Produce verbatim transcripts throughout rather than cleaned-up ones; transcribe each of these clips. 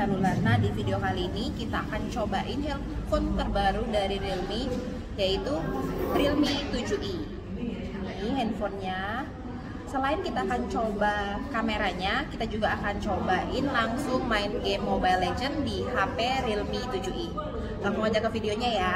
Nah, di video kali ini kita akan cobain handphone terbaru dari Realme, yaitu Realme tujuh i. Ini handphonenya. Selain kita akan coba kameranya, kita juga akan cobain langsung main game Mobile Legend di H P Realme tujuh i. Langsung aja ke videonya ya.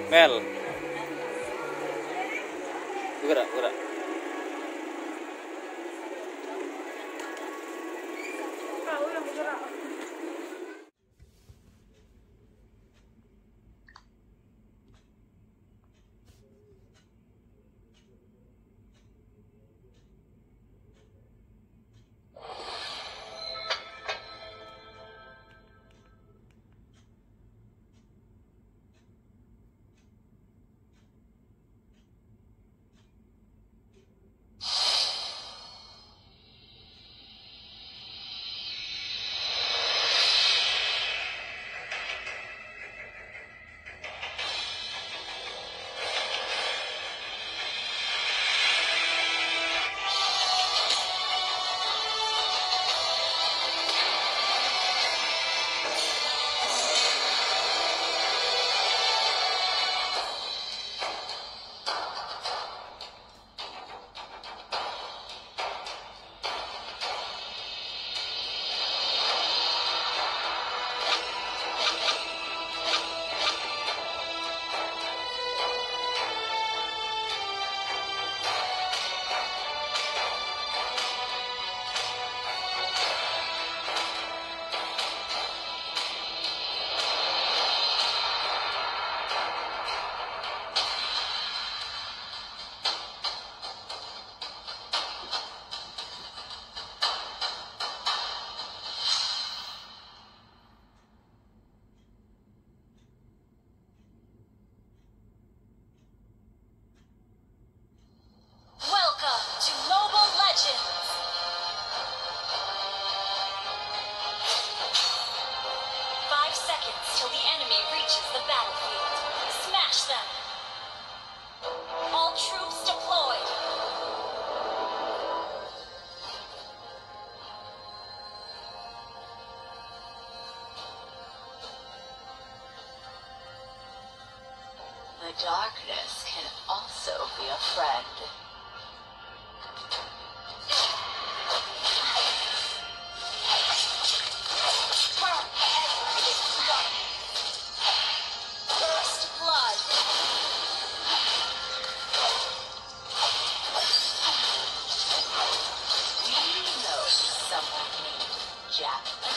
Mel. Bergerak, bergerak. Welcome to Mobile Legends! Five seconds till the enemy reaches the battlefield. Smash them! All troops deployed! The darkness can also be a friend. First blood. Do you know someone named Jack?